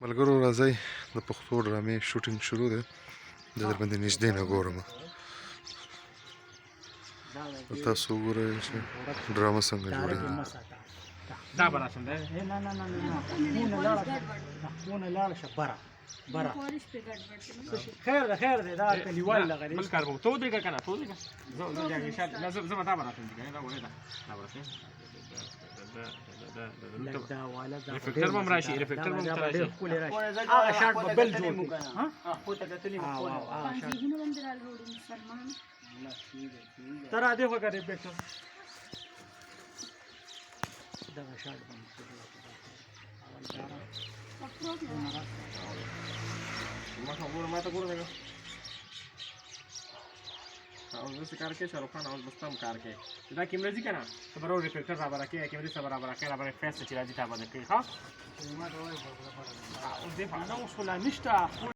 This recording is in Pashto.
ملګرو راځئ، د پښتو ډرامې شوټینګ شروع دی. زه در باندې نږدې نه ګورم، تاسو وګورئ چې ډرامه څنګه جوړېږي. دا به راشم دی. نه نه نه نه، مونږ لاړ شه، مونږ لاړ شه، بره بره. خیر ده، خیر ده، دا کلیوال لغلی. بل کار به ته ودرېږه که نه، ته ودرېږه. زه جانګیر شاه نه، زه به دا به راشم دی که نه، دا وړی ده، دا به راشم. دا والا دا ریفلیکټر به هم راشي، ریفلیکټر به هم ته راشي. ښکلی راشي. هغه شاټ به بل جوړ کړي. ها، هغه شاټ تر دې خو کړي ریفلیکټر، دغه شاټ به جوړ کړي. اول دا ما ته ګوره، ما ته ګوره دغه. اوس داسې کار کوي شاهرخ خان، اوس بس تم کار کوي. دا کیمره ځي که نه، ته به راوړې ریفلیکټر را بره کوې، کیمرې سره برابره کوې، را بره فیس ته چې راځي تا به کوي. ښه، اوس دې نه، اوس خو لا نشته.